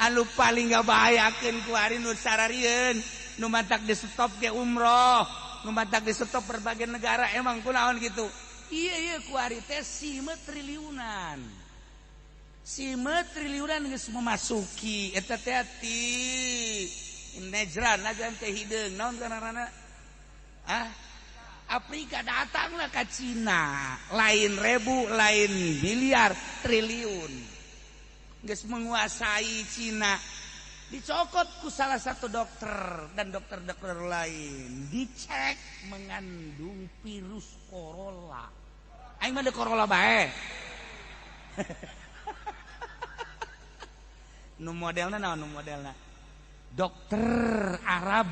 Anu paling ngabahayakeun kuari nu sararieun, nu matak di stop ke umroh, nu matak di stop berbagai negara emang kunaon gitu. Iya iya kuari teh simeut triliunan. Simeut triliunan geus memasuki eta teh ti Najran, Najran teh hideung naon ngaranna? Ah, Afrika datanglah ke Cina, lain ribu, lain miliar, triliun. Geus menguasai Cina. Dicokot ku salah satu dokter dan dokter-dokter lain. Dicek mengandung virus corona. Aing mah corona bae. Nu modelna naon nu modelna? Dokter Arab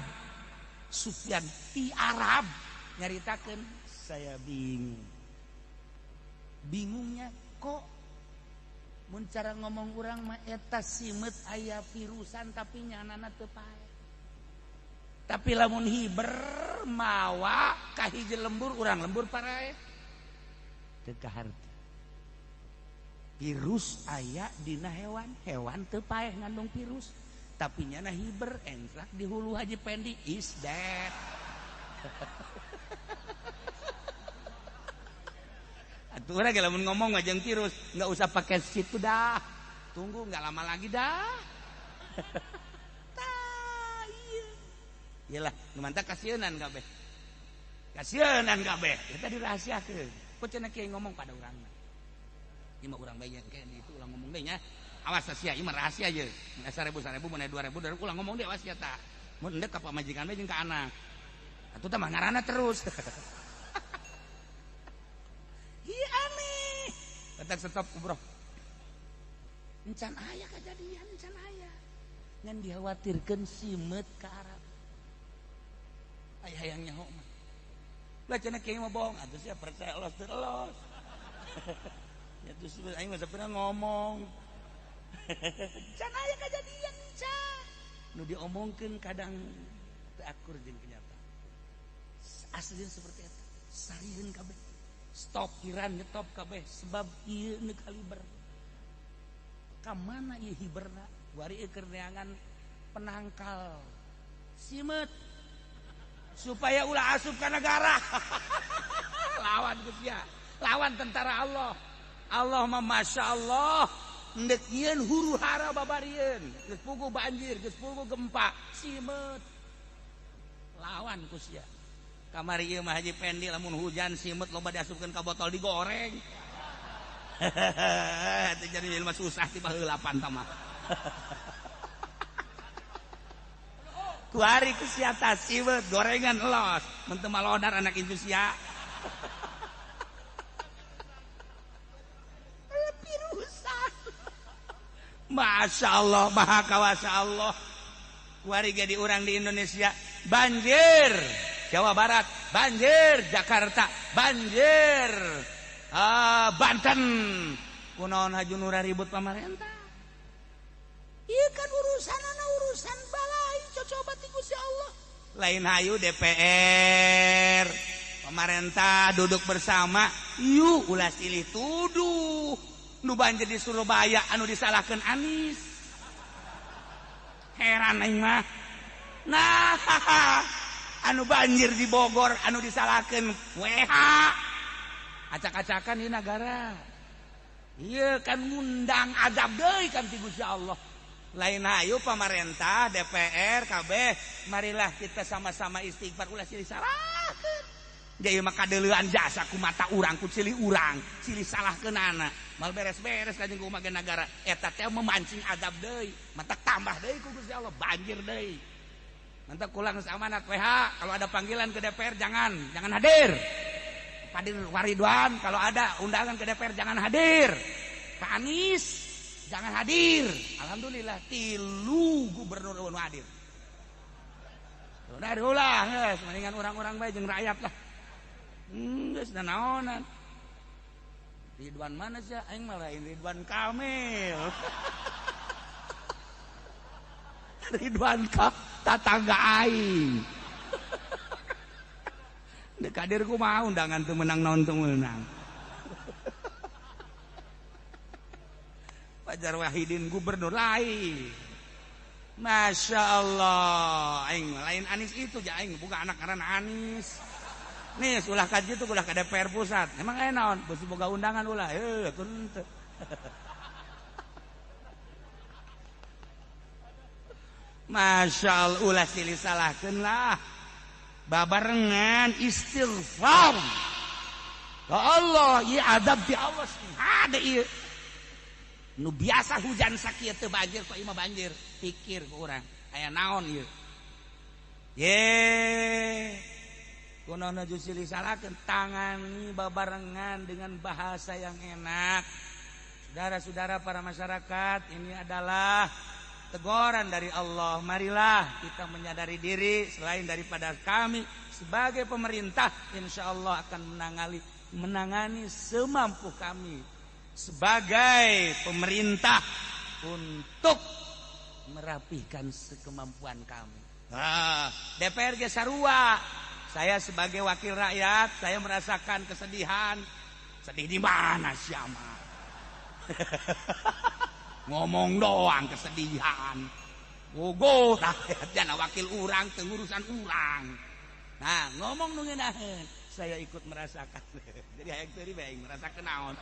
Sufyan ti Arab nyaritakeun, saya bingung. Bingungnya kok mun cara ngomong urang mah eta simeut aya virusan tapi nyanana teu pae. Tapi lamun hiber mawa ka hiji lembur urang lembur parae. Teu kaharti. Virus aya dina hewan, hewan teu paeh ngandung virus. Tapi nyana hiber engklak di hulu Haji Pendi is dead. Atuh urang lamun ngomong ngajeng virus, nggak usah pakai situ dah. Tunggu nggak lama lagi dah. Tah iya. Iyalah, nu mantap kasieun kabeh. Kasieun kabeh. Eta dirahasiakeun. Kok cenah kieu ngomong pada urang. Ieu mah urang bae nya itu ulah ngomong deui nya. Awas sia, ieu mah rahasia ye. Mun 1000 1000 mun 2000 2000 ulah ngomong deui awas sia ta. Mun endek ka pamajikan bae jeung ka anak. Atuh tah mah ngaranna terus. Iya aneh. Ketak stop bro. Encan aya kejadian, encan aya. Ngan dikhawatirkeun simeut ka Arab. Aya hayang nyaho mah. Lah cenah kieu mah bohong, atuh sia percaya los terus. Ya terus aing mah sapeuh ngomong. Encan aya kejadian encan. Nu diomongkeun kadang teu akur jeung kenyataan. Asli seperti eta. Sarieun kabeh. Stop Iran nyetop kabeh sebab ieu nu kaliber. Ka mana ieu hiberna? Wari keur neangan penangkal simeut supaya ulah asup ka negara. Lawan geus sia, lawan tentara Allah. Allah mah masya Allah ndek yeun huru hara babarieun, geus puguh banjir, geus puguh gempa, simeut. Lawan ku sia. Kamari ieu mah Haji Pendi lamun hujan simeut loba diasupkeun ka botol digoreng. Teu jadi jelema susah ti baheulapan tah mah. Kuari ku sia tah simeut gorengan los, mun teu malodar anak incu sia. Pirusan. Masya Allah, maha kawasa Allah. Kuari ge di urang di Indonesia banjir. Jawa Barat banjir, Jakarta banjir, Banten. Kunaon haju nura ribut pamarentah? Ieu kan urusanana urusan balai cocoba ti Gusti Allah. Lain hayu DPR, pemerintah duduk bersama, yuk ulah silih tuduh. Nu banjir di Surabaya anu disalahkeun Anies. Heran aing mah. Nah, anu banjir di Bogor anu disalahkeun WH. Acak-acakan di negara. Ieu kan ngundang azab deui kan ti Gusti Allah. Lain hayu pamarentah DPR KB, marilah kita sama-sama istighfar ulah silih salahkeun. Jadi mah kadeuleuan jasa ku mata urang ku silih urang, silih salahkeunana. Mal beres-beres kanjeng kumaha negara eta teh memancing azab deui, mata tambah deui ku Gusti Allah banjir deui. Nanti kulang amanat WH, kalau ada panggilan ke DPR jangan hadir. Padir Waridwan kalau ada undangan ke DPR jangan hadir. Pak Anies jangan hadir. Alhamdulillah tilu gubernur nu hadir. Udah ulah geus mendingan urang-urang bae jeung rakyat lah. Geus naonan. Ridwan mana sih? Aing mah lain Ridwan Kamil. Ridwan ka tatangga aing. Dek hadir kumaha undangan teu menang naon teu menang. Fajar Wahidin gubernur lain. Masya Allah, aing lain Anis itu ja, aing buka anak ngaran Anis. Nih, ulah ka ditu, ulah ka DPR pusat. Emang aya naon? Beusi boga undangan ulah. Heuh, teu. Masya Allah, ulah silih salahkeun lah. Babarengan istighfar. Ya Allah, ieu adab ti Allah sing hade ieu. Nu biasa hujan sakieu teu banjir kok ieu mah banjir. Pikir ku urang, aya naon ieu? Ye. Kunaon aju silih salahkeun, tangani babarengan dengan bahasa yang enak. Saudara-saudara para masyarakat, ini adalah teguran dari Allah. Marilah kita menyadari diri, selain daripada kami sebagai pemerintah insya Allah akan menangani semampu kami sebagai pemerintah untuk merapihkan sekemampuan kami. Nah, DPR ge sarua. Saya sebagai wakil rakyat, saya merasakan kesedihan. Sedih di mana siapa? Ngomong doang kesedihan. Gogo rakyat jana wakil urang teu ngurusan urang. Nah, ngomong nu ngeunaheun, saya ikut merasakan. Jadi hayang teu bae merasakan naon.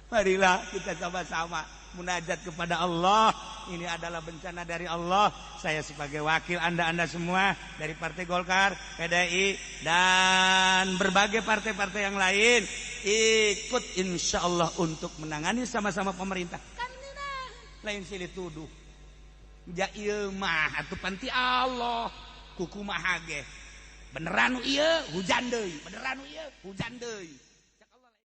Marilah kita sama-sama munajat kepada Allah. Ini adalah bencana dari Allah. Saya sebagai wakil Anda-anda semua dari Partai Golkar, PDI, dan berbagai partai-partai yang lain ikut insya Allah untuk menangani sama-sama pemerintah. Kan lain silih tuduh. Ja ieu mah atuh panti Allah kukumaha ge. Beneran ieu hujan deui, beneran ieu hujan deui.